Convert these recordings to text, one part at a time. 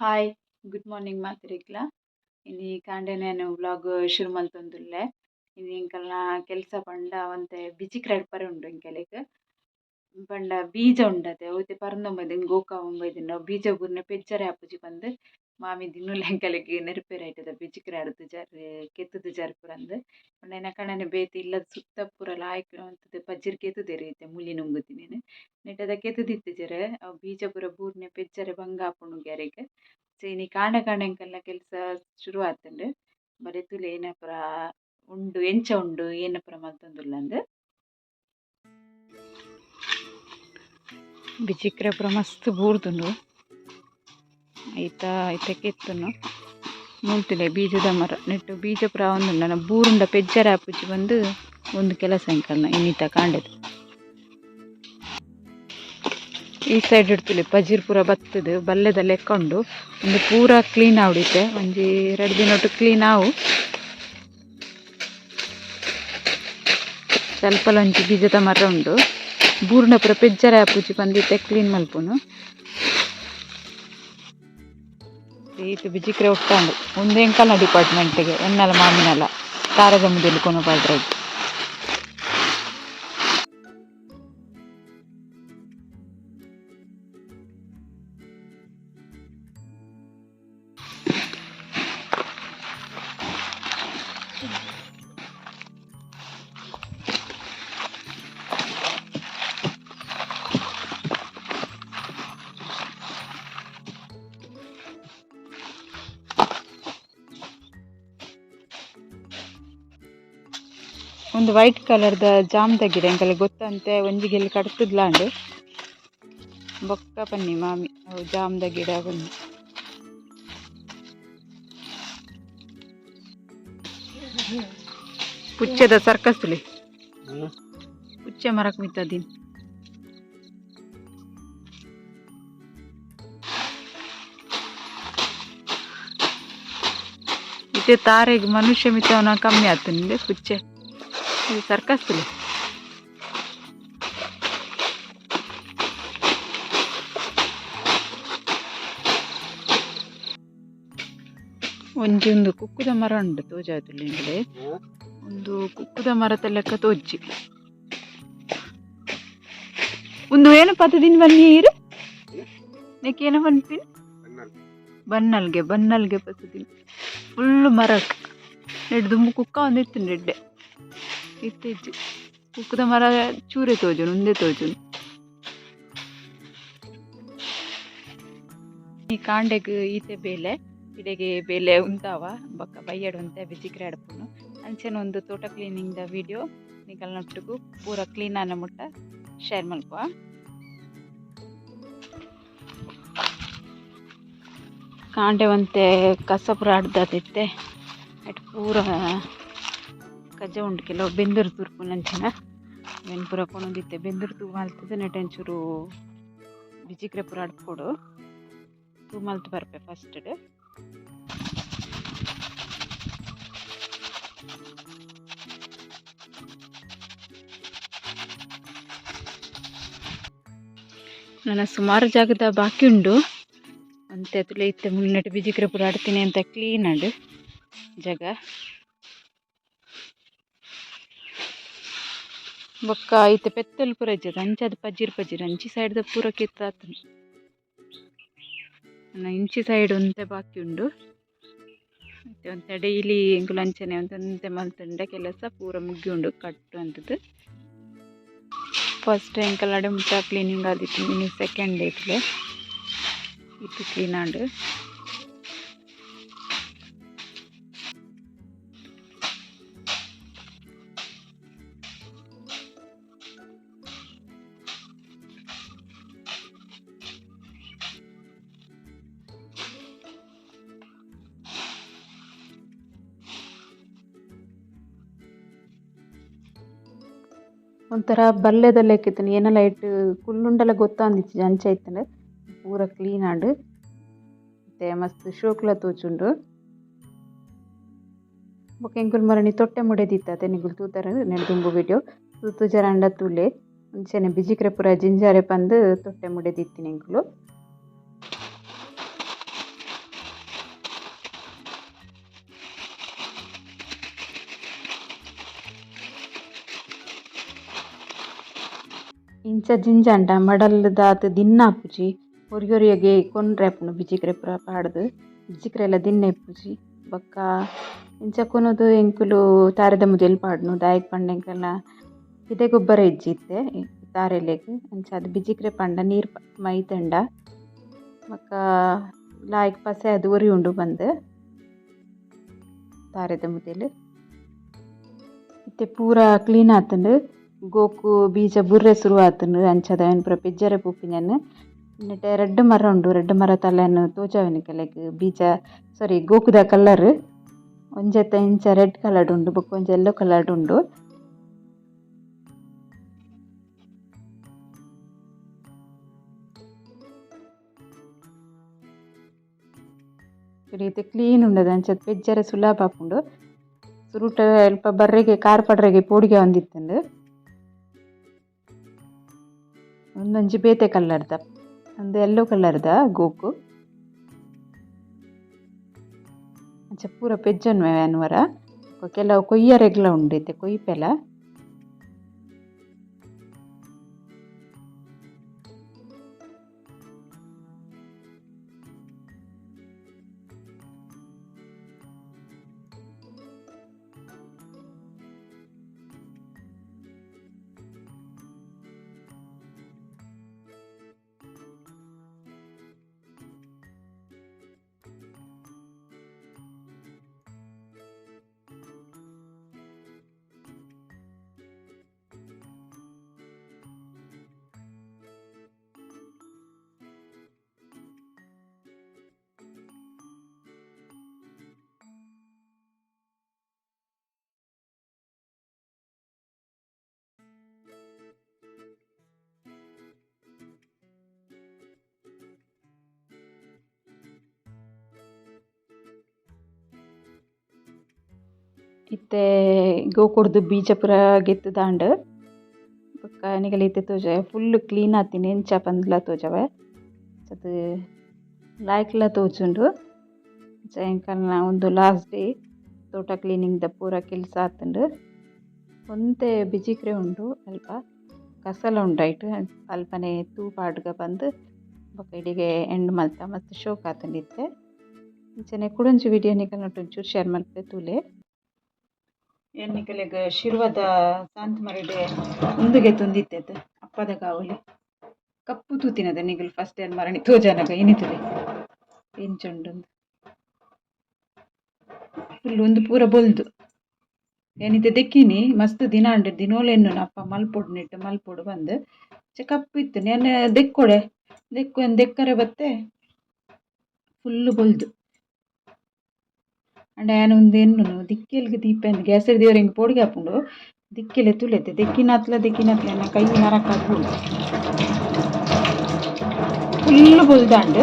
Hi, good morning ಮಾತೆರೆಗ್ಲ. ಇನಿ ಕಾಂಡೆ ಯಾನ್ ವ್ಲಾಗ್ ಶುರು ಮಲ್ತೊಂದುಲ್ಲೆ. ಇನಿ ಎಂಕಲ್ನ ಕೆಲಸ ಪಂಡ ಒಂತೆ ಬಿಜಿಕ್ರೆ ಅಡ್ಪರೆ ಉಂಡು ಎಂಕಲೆಗ್. ಪಂಡ ಬೀಜ ಉಂಡತೆ ಅವು ಪರಂದೊಂಬೈದಿನ ಗೋಕ ಒಂಬೈದಿನ ಬೀಜ ಬೂರ್ನೆ ಪೆಜ್ಜರೆ ಆಪುಜಿ ಪಂದ್ ಮಾಮಿ ದಿನೋಲ ಎಂಕಲೆಗ್ ನೆನಪೇರ್ ಐಟದ ಬಿಜಿಕ್ರೆ ಅಡ್ದು ಜರ್ ಕೆತ್ತುದು ಜರ್ಪುರಂದ್. ಪಂಡ ಎನ್ನ ಕಣನೆ ಬೇತೆ ಇಲ್ಲದ ಸುತ್ತ ಪೂರ ಲಾಯ್ಕ್ ಮಂತುದು ಪಜಿರ್ ಕೆತ್ತುದೆರ್ ಇತ್ತೆ ಮುಲಿ ನುಂಗುದಿನೇನ್ ನೆಟದ ಕೆತ್ತುದಿತ್ತಿಜೆರ್ ಅವು ಬೀಜ ಪೂರ ಬೂರ್ನೆ ಪೆಜ್ಜರೆ ಬಂಗ ಆಪುಂಡು ಗ್ಯಾರೆಗ್. ಸೊ ಇನಿ ಕಾಂಡೆ ಕಾಂಡೆ ಎಂಕಲ್ನ ಕೆಲಸ ಶುರು ಆತುಂಡು. ಬರೆ ತೂಲೆ ಏನ ಪೂರ ಉಂಡು ಎಂಚ ಉಂಡು ಏನ ಪೂರ ಮಲ್ತೊಂದುಲ್ಲಂದ್. ಬಿಜಿಕ್ರೆ ಪೂರ ಮಸ್ತ್ ಬೂರ್ದುಂಡು. ಐತ ಐತ ಕೆತ್ತುನು ಮೂಲ್ತುಲೆ ಬೀಜದ ಮರ ನೆಟ್ಟು ಬೀಜ ಪೂರ ಆವೊಂದುಂಡು. ನನ ಬೂರುಂಡ ಪೆಜ್ಜರೆ ಆಪುಜಿ ಪಂದ್ ಉಂದು ಕೆಲಸ ಎಂಕಲ್ನ ಇನಿತ ಕಾಂಡೆದ. ಈ ಸೈಡ್ ತೂಲೆ ಪಜಿರ್ ಪೂರ ಬತ್ತುದು ಬಲ್ಲೆದ ಲೆಕ್ಕ ಉಂಡು. ಉಂದು ಪೂರ ಕ್ಲೀನ್ ಆವೊಡು ಇತ್ತೆ ಒಂಜಿ ರಡ್ಡ್ ದಿನೊಟು ಕ್ಲೀನ್ ಆವು. ಅಲ್ಪಲ ಒಂಜಿ ಬೀಜದ ಮರ ಉಂಡು. ಬೂರ್ಂಡ ಪೂರ ಪೆಜ್ಜರೆ ಆಪುಜಿ ಪಂದ್ ಇತ್ತೆ ಕ್ಲೀನ್ ಮಲ್ಪುನು. ಈತ್ ಬಿಜಿಕ್ರೆ ಒಟ್ಟಾಂಡು ಉಂದು ಎಂಕಲ್ನ ಡಿಪಾರ್ಟ್ಮೆಂಟ್ ಗೆ ಎನ್ನಲ ಮಾಮಿನಲ ತಾರೆದ ಮುದೆಲ್ ಕೊನೊ ಪಾಡ್ರೆಗ್. ಉಂದು ವೈಟ್ ಕಲರ್ದ ಜಾಮ್ದ ಗಿಡ ಎಂಕಲೆಗ್ ಗೊತ್ತಂತೆ ಒಂಜಿ ಗೆಲ್ಲ್ ಕಡ್ತುದ್ಲಾಂಡ್ ಬೊಕ್ಕ ಪನ್ನಿ ಮಾಮಿ ಅವು ಜಾಮ್ದ ಗಿಡ ಪನ್ನಿ. ಪುಚ್ಚೆದ ಸರ್ಕಸ್ ತೂಲೆ. ಪುಚ್ಚೆ ಮರಕ್ ಮಿತ್ತದಿನ್. ಇತ್ತೆ ತಾರೆಗ್ ಮನುಷ್ಯ ಮಿತ್ತವನ ಕಮ್ಮಿ ಆತುಂಡು ಪುಚ್ಚೆ. ಸರ್ಕಸ್ ತೂಲೆ. ಒಂಜಿ ಉಂದು ಕುಕ್ಕುದ ಮರ ಉಂಡು ತೋಜಾದುಲ್ಲೆ ಎಂಕಲೆ. ಉಂದು ಕುಕ್ಕುದ ಮರತ ಲೆಕ್ಕ ತೋಜ್ಜಿ. ಉಂದು ಏನ ಪತ್ತುದಿನ ಬನ್ನಿ ಈರ್ ನೆಕ್ ಏನ ಪನ್ಪಿನಿ ಬನ್ನಲ್ಗೆ ಬನ್ನಲ್ಗೆ ಪತ್ತುದಿನ ಫುಲ್ ಮರಕ್ ನೆಡ್ ದುಂಬು ಕುಕ್ಕ ಒಂದಿತ್ತುಂಡು ಇತ್ತುಂಡು ಎಡ್ಡೆ ಇತ್ತೆ ಇಜ್ಜಿ. ಕುಕ್ಕುದ ಮರ ಚೂರೆ ತೋಜುಂಡು ಉಂದೇ ತೋಜುಂಡು. ಈ ಕಾಂಡೆಗ್ ಈತೆ ಬೇಲೆ ಇಡೆಗೆ ಬೇಲೆ ಉಂತಾವ ಬೊಕ್ಕ ಬಯ್ಯಡ್ ಒಂತೆ ಬಿಜಿಕ್ರೆ ಅಡ್ಪುನು. ಅಂಚನೆ ಒಂದು ತೋಟ ಕ್ಲೀನಿಂಗ್ ದ ವಿಡಿಯೋ ನಿಕಲ್ನೊಟ್ಟುಗು ಪೂರ ಕ್ಲೀನ್ ಆನ ಮುಟ್ಟ ಶೇರ್ ಮಲ್ಪುವ. ಕಾಂಡೆ ಒಂತೆ ಕಸ ಪೂರ ಅಡ್ದಾದಿತ್ತೆ ಐಟ್ ಪೂರ ಕಜ ಉಂಡು ಕೆಲವು ಬೆಂದುರು ತೂರ್ಪುನಂಚಿನ ಅವೆನ್ ಪೂರ ಕೊನೊಂದಿತ್ತೆ. ಬೆಂದುರು ತೂ ಮಲ್ತುದು ನೆಟ್ ಒಂಚೂರು ಬಿಜಿಕ್ರೆ ಪೂರ ಅಡ್ಪೊಡು. ತೂ ಮಲ್ತ್ ಬರ್ಪೆ ಫಸ್ಟ್ ಡ್. ನನ ಸುಮಾರು ಜಾಗದ ಬಾಕಿ ಉಂಡು. ಒಂತೆ ತೂಲೆ ಇತ್ತೆ ಮುಲ್ನೆಟ್ ಬಿಜಿಕ್ರೆ ಪೂರ ಅಡ್ತಿನಿ ಅಂತ ಕ್ಲೀನ್ ಆಂಡ್ ಜಾಗ. ಬೊಕ್ಕ ಇತ್ತೆ ಪೆತ್ತಲ್ ಪೂರ ಇಜ್ಜದ ಅಂಚಾದ್ ಪಜಿರ್ ಪಜಿರ್ ಅಂಚಿ ಸೈಡ್ ದ ಪೂರ ಕೆತ್ತಾತುಂಡು. ನನ ಇಂಚಿ ಸೈಡ್ ಒಂತೆ ಬಾಕಿ ಉಂಡು. ಇತ್ತೆ ಒಂತೆ ಡೈಲಿ ಎಂಕುಲು ಅಂಚನೆ ಒಂತೆ ಒಂತೆ ಮಲ್ತುಂಡ ಕೆಲಸ ಪೂರ ಮುಗಿಯುಂಡು ಕಟ್ ಅಂತುದು. ಫಸ್ಟ್ ಎಂಕಲ್ನ ಮುಟ್ಟ ಕ್ಲೀನಿಂಗ್ ಆದಿತ್ತುಂಡು ಇನಿ ಸೆಕೆಂಡ್ ಡೇ ತೂಲೆ ಇತ್ತೆ ಕ್ಲೀನ್ ಆಂಡ್. ಒಂಥರ ಬಲ್ಲೆದ ಲೆಕ್ಕ ಇತ್ತ್ಂಡ್ ಏನಲ ಐಟ್ ಕುಲ್ಲುಂಡಲ ಗೊತ್ತಾಂದಿಜ್ಜಿ ಅಂಚ ಇತ್ತ್ಂಡ್ ಪೂರ ಕ್ಲೀನ್ ಆಂಡ್. ಇತ್ತೆ ಮಸ್ತ್ ಶೋಕುಲ ತೋಜುಂಡು. ಬೊಕ ಎಂಕುಲು ಮರಣಿ ತೊಟ್ಟೆ ಮುಡೆದಿತ್ತ ಅತೆ ನಿಕುಲು ತೂತರ್ ನೆಡ್ ದುಂಬು ವಿಡಿಯೋ ತೂತುಜರಾಂಡ ತೂಲೆ. ಅಂಚನೆ ಬಿಜಿಕ್ರೆ ಪೂರ ಜಿಂಜಾರೆ ಪಂದ್ ತೊಟ್ಟೆ ಮುಡೆದಿತ್ತಿನಿ ಎಂಕುಲು. ಇಂಚ ಜಿಂಜಾಂಡ ಮಡಲ್ದಾತ್ ದಿನ್ನ ಆಪುಜಿ. ಒರಿಯೊರಿಯಗೆ ಕೊನ್ರೆ ಆಪುಂಡು ಬಿಜಿಕ್ರೆ ಪೂರ ಪಾಡ್ದ್ ಬಿಜಿಕ್ರೆಲ ದಿನ್ನ ಇಪ್ಪುಜಿ. ಬೊಕ್ಕ ಇಂಚ ಕೊನೊದು ಎಂಕುಲು ತಾರೆದ ಮುದೆಲ್ ಪಾಡುನು ದಾಯೆಗ್ ಪಂಡ ಎಂಕಲ್ನ ಕಿದೆ ಗೊಬ್ಬರ ಇಜ್ಜಿ ಇತ್ತೆ ತಾರೆಲೆಗ್ ಅಂಚಾದ್ ಬಿಜಿಕ್ರೆ ಪಂಡ ನೀರ್ ಮೈತುಂಡ ಬೊಕ್ಕ ಲಾಯ್ಕ್ ಪಸೆ ಆದ್ ಒರಿಯುಂಡು ಪಂದ್ ತಾರೆದ ಮುದೆಲ್. ಇತ್ತೆ ಪೂರ ಕ್ಲೀನ್ ಆತುಂಡು. ಗೋಕು ಬೀಜ ಬುರ್ರೆ ಸುರು ಆತುಂಡು ಅಂಚಾದ್ ಐನ್ ಪೂರ ಪೆಜ್ಜರೆ ಪೋಪಿನೆನ್. ನೆಟೆ ರಡ್ಡ್ ಮರ ಉಂಡು, ರಡ್ಡ್ ಮರ ತಲೆನ್ ತೋಜಾವೆನ್ ನಿಕಲೆಗ್ ಬೀಜ ಸಾರಿ ಗೋಕುದ ಕಲರ್ ಒಂಜೆತ ಇಂಚ ರೆಡ್ ಕಲರ್ಡ್ ಉಂಡು ಬೊಕ್ಕ ಒಂಜಿ ಎಲ್ಲೋ ಕಲರ್ಡ್ ಉಂಡು. ಇತ್ತೆ ಕ್ಲೀನ್ ಉಂಡು ಅಂಚಾದ್ ಪೆಜ್ಜರೆ ಸುಲಭ ಆಪುಂಡು. ಸುರುಟ್ ಅಲ್ಪ ಬರ್ರೆಗೆ ಕಾರ್ ಪಾಡ್ರೆಗೆ ಪೋಡಿಗೆ ಆವೊಂದಿತ್ತುಂಡು. ಉಂದೊಂಜಿ ಬೇತೆ ಕಲರ್ದ ಉಂದು ಎಲ್ಲೋ ಕಲರ್ದ ಗೋಕು. ಅಂಚ ಪೂರ ಪೆಜ್ಜೊನ್ವೆ ಯಾನ್ ಒರ. ಕೆಲವು ಕೊಯ್ಯರೆಗ್ಲ ಉಂಡು ಇತ್ತೆ ಕೊಯ್ಪೆಲ. ಇತ್ತೆ ಗೋಕುಡ್ದು ಬೀಜ ಪೂರ ಗೆತ್ತುದಾಂಡ್ ಬೊಕ್ಕ ನಿಕಲ್ ಇತ್ತೆ ತೋಜಾವೆ ಫುಲ್ ಕ್ಲೀನ್ ಆತಿನಿ ಎಂಚ ಪಂದ್ಲ ತೋಜಾವೆ ಅದು ಲಾಯ್ಕ್ಲ ತೋಜುಂಡು. ಅಂಚ ಎಂಕಲ್ನ ಉಂದು ಲಾಸ್ಟ್ ಡೇ ತೋಟ ಕ್ಲೀನಿಂಗ್ ದ ಪೂರ ಕೆಲಸ ಆತುಂಡು. ಒಂತೆ ಬಿಜಿಕ್ರೆ ಉಂಡು ಅಲ್ಪ ಕಸಲ ಉಂಡು ಐಟ್ ಅಲ್ಪನೆ ತೂ ಪಾಡ್ಗ ಪಂದ್ ಬೊಕ ಇಡಿಗೆ ಎಂಡ್ ಮಲ್ತ ಮಸ್ತ್ ಶೋಕ್ ಆತುಂಡು ಇತ್ತೆ. ಅಂಚನೆ ಕುಡೊಂಜಿ ವಿಡಿಯೋ ನಿಕಲ್ನ ಒಂಚೂರು ಶೇರ್ ಮಲ್ಪೆ ತೂಲೆ. ಯಾನ್ ನಿಕಲೆಗ್ ಶಿರ್ವದ ಸಾಂತ್ ಮರಡ್ ಉಂದುಗೆ ತುಂದಿತ್ತೆತ್ ಅಪ್ಪದ ಕಾವಲಿ ಕಪ್ಪು ತೂತಿನದ ನಿಕುಲು ಫಸ್ಟ್ ಟೈಮ್ ಮರಣಿ ತೋಜಾನಗ ಇನಿ ತೂಲೆ ಎಂಚ ಉಂಡು ಫುಲ್ ಉಂದು ಪೂರ ಬೊಲ್ದು ಯಾನಿತ್ತೆ ದೆಕ್ಕಿನಿ ಮಸ್ತ್ ದಿನ ಆಂಡ್ ದಿನೋಲ ಎನ್ನುನು ಅಪ್ಪ ಮಲ್ಪೊಡು ನೆಟ್ ಮಲ್ಪೊಡು ಪಂದ್ ಚ ಕಪ್ಪು ಇತ್ತು ಯಾನ್ ದೆಕ್ಕೊಡೆ ದೆಕ್ಕು ದೆಕ್ಕರೆ ಬತ್ತೆ ಫುಲ್ ಬೊಲ್ದು ಅಂಡ ಯಾನ್ ಉಂದು ಎನ್ನುನು ದಿಕ್ಕೆಲ್ಗ್ ದೀಪೆಂದ್ ಗ್ಯಾಸ್ ದೀವರೆ ಎಂಕ್ ಪೋಡಿಗೆ ಆಪುಂಡು ದಿಕ್ಕೆಲೆ ತೂಲೆತೆ ದೆಕ್ಕಿನಾತ್ಲ ದೆಕ್ಕಿನಾತ್ಲ ಎನ್ನ ಕೈ ನರಕ ಆದ್ ಫುಲ್ ಬೊಲ್ದಾಂಡ್.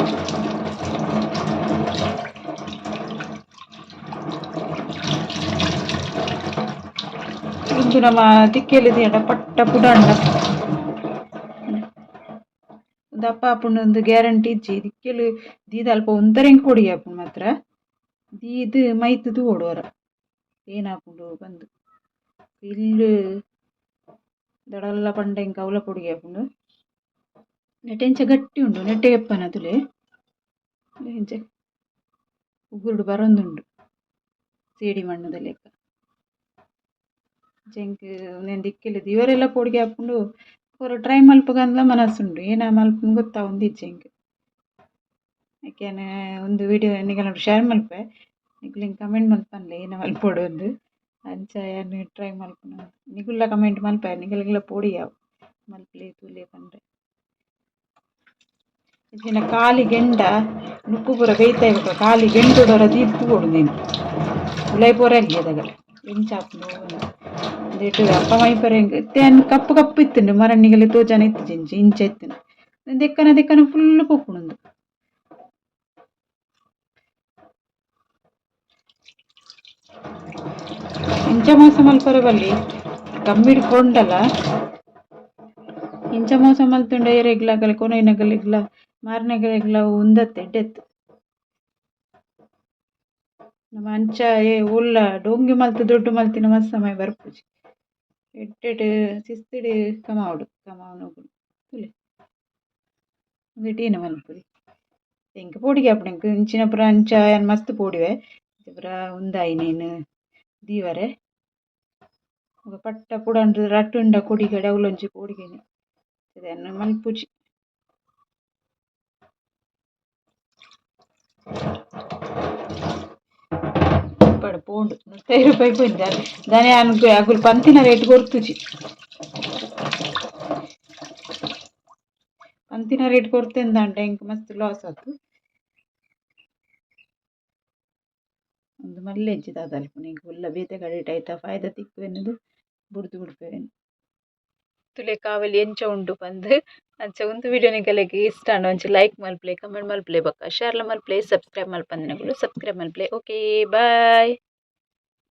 ಉಂದು ನಮ ದಿಕ್ಕೆಲ್ ದೀಂಡ ಪಟ್ಟ ಪುಡಾಂಡ ಉಂದು ಅಪ್ಪ ಆಪುಂಡು ಉಂದು ಗ್ಯಾರಂಟಿ ಇಜ್ಜಿ ದಿಕ್ಕೆಲ್ ದೀದ್ ಅಲ್ಪ ಉಂತರೆ ಎಂಕ್ ಪೋಡಿಗೆ ಆಪುಂಡು ಮಾತ್ರ ದೀದ್ ಮೈತ್ ತೂವೊಡು ಒರ ಏನಾಪುಂಡು ಪಂದ್ ಇಲ್ಲ್ ದಡಲ್ಲ ಪಂಡ ಎಂಕ್ ಅವ್ಲ ಪೋಡಿಗೆ ಆಪುಂಡು ನೆಟೆ ಇಂಚ ಗಟ್ಟಿ ಉಂಡು ನೆಟ್ಟೆ ಎಪ್ಪನ ತೂಲೆ ಇಂಚ ಉಗುರುಡು ಬರೊಂದುಂಡು ಸೇಡಿ ಮಣ್ಣುದ ಲೆಕ್ಕ ಎಂಕ್ ಉಂದೆನ್ ದಿಕ್ಕೆಲ್ ದೀವರೆಲ ಪೋಡಿಗೆ ಆಪುಂಡು ಒರ ಟ್ರೈ ಮಲ್ಪುಗಂದ್ಲ ಮನಸ್ಸುಂಡು ಏನ ಮಲ್ಪುನು ಗೊತ್ತಾವೊಂದಿಜ್ಜಿ ಎಂಕ್ ಐಕ್ ಯಾನ್ ಉಂದು ವಿಡಿಯೋ ನಿಕಲ್ನ ಶೇರ್ ಮಲ್ಪೆ ನಿಕುಲು ಎಂಕ್ ಕಮೆಂಟ್ ಮಲ್ತ್ ಪನ್ಲೆ ಏನ ಮಲ್ಪೊಡು ಅಂದ್ ಅಂಚ ಯಾನ್ ಟ್ರೈ ಮಲ್ಪುನ ನಿಕುಲ್ಲ ಕಮೆಂಟ್ ಮಲ್ಪೆ ನಿಕಲೆಗ್ಲ ಪೋಡಿಗೆ ಆವು ಮಲ್ಪುಲೆ ತೂಲೆ ಪಂಡ್ರೆ ಇತ್ತಿನ ಖಾಲಿ ಗೆಂಡ ನುಪ್ಪು ಪೂರ ಬೇಯ್ತಾಯಿ ಬೊಕ್ಕ ಖಾಲಿ ಗೆಂಡೊಡು ಒರ ದೀದ್ ತೂವೊಡು ಉಂದೆನ್ ಉಲಾಯಿ ಪೋರೆ ಅಲ್ಲಿಯದಗ ಎಂಚ ಆಪುಂಡು ಉಂದೆಟ್ ಅಪ್ಪ ಮೈಪೆರೆ ಎಂಕ್ ಇತ್ತೆ ಯಾನ್ ಕಪ್ಪು ಕಪ್ಪು ಇತ್ತುಂಡು ಮರಣಿಗೆಲ್ಲ ತೋಜಾನೆ ಇತ್ತಿಜಿ ಇಂಚ ಇಂಚ ಇತ್ತುಂಡು ದೆಕ್ಕನ ದೆಕ್ಕನ ಫುಲ್ ಪೋಪುಂಡು ಉಂದು. ಇಂಚ ಮೋಸ ಮಲ್ಪರೆ ಬಲ್ಲಿ ಕಮ್ಮಿಡ್ ಕೊಂಡಲ ಇಂಚ ಮೋಸ ಮಲ್ತುಂಡ ಏರೆಗ್ಲ ಅಗಲೆ ಕೊನೊಯಿನಗಲೆಗ್ಲ ಮಾರಿನಗಲೆಗ್ಲ ಉಂದತ್ತೆ ಎಡ್ಡೆತ್ತು. ನಮ ಅಂಚ ಏ ಉಲ್ಲ ಡೊಂಗಿ ಮಲ್ತ್ ದುಡ್ಡು ಮಲ್ತಿನ ಮಸ್ತ್ ಸಮಯ ಬರ್ಪುಜಿ. ಎಡ್ಡೆಡ್ ಶಿಸ್ತಿಡ್ ಕಮಾವೊಡು ಕಮಾವುನಗುಲು. ತೂಲೆ ಉಂದೆಟ್ ಏನ ಮನ್ಪೊಲಿ. ಎಂಕ್ ಪೋಡಿಗೆ ಆಪುಂಡು ಎಂಕ್ ಇಂಚಿನ ಪೂರ ಅಂಚ ಯಾನ್ ಮಸ್ತ್ ಪೋಡಿವೆ. ಪೂರ ಉಂದಾಯಿನೇನ್ ದೀವರೆ ಬೊಕ ಪಟ್ಟ ಪುಡಂಡ್ ರಟ್ಟುಂಡ ಕೊಡಿಗಡೆ ಅವ್ಲೊಂಜಿ ಪೋಡಿಗೆನೆ ಯಾನ್ ಮನ್ಪುಜಿ. ಪಡ ಪೋಂಡು 150 ರೂಪಾಯಿ ಪೋಂಡು. ದಾನೆ ಯಾನ್ ಅಕುಲು ಪಂತಿನ ರೇಟ್ ಕೊರ್ತುಜಿ. ಪಂತಿನ ರೇಟ್ ಕೊರ್ತೆಂದಾಂಡ ಎಂಕ್ ಮಸ್ತ್ ಲಾಸ್ ಆತು. ಉಂದು ಮಲ್ಲೆ ಇಜ್ಜಿ ದಾದ ಅಲ್ಪುನ ಎಂಕ್ ಉಲ್ಲ ಬೇತೆ ಕಡೆಟ್ ಐತ ಫಾಯ್ದೆ ತಿಕ್ಕುವೆನದು ಬುಡ್ದು ಬುಡ್ಪೆವೆನ್. ತುಲೆ ಕಾವಲಿ ಎಂಚ ಉಂಡು ಪಂದ್. ಅಂಚ ಉಂದು ವಿಡಿಯೋ ನಿಕಲೆಗ್ ಇಷ್ಟ ಆಂಡ ಒಂಜಿ ಲೈಕ್ ಮಲ್ಪುಲೆ, ಕಮೆಂಟ್ ಮಲ್ಪುಲೆ, ಬೊಕ್ಕ ಶೇರ್ ಲ ಮಲ್ಪುಲೆ. ಸಬ್ಸ್ಕ್ರೈಬ್ ಮಲ್ಪಂದಿನಕುಲು ಸಬ್ಸ್ಕ್ರೈಬ್ ಮಲ್ಪುಲೆ. Okay bye.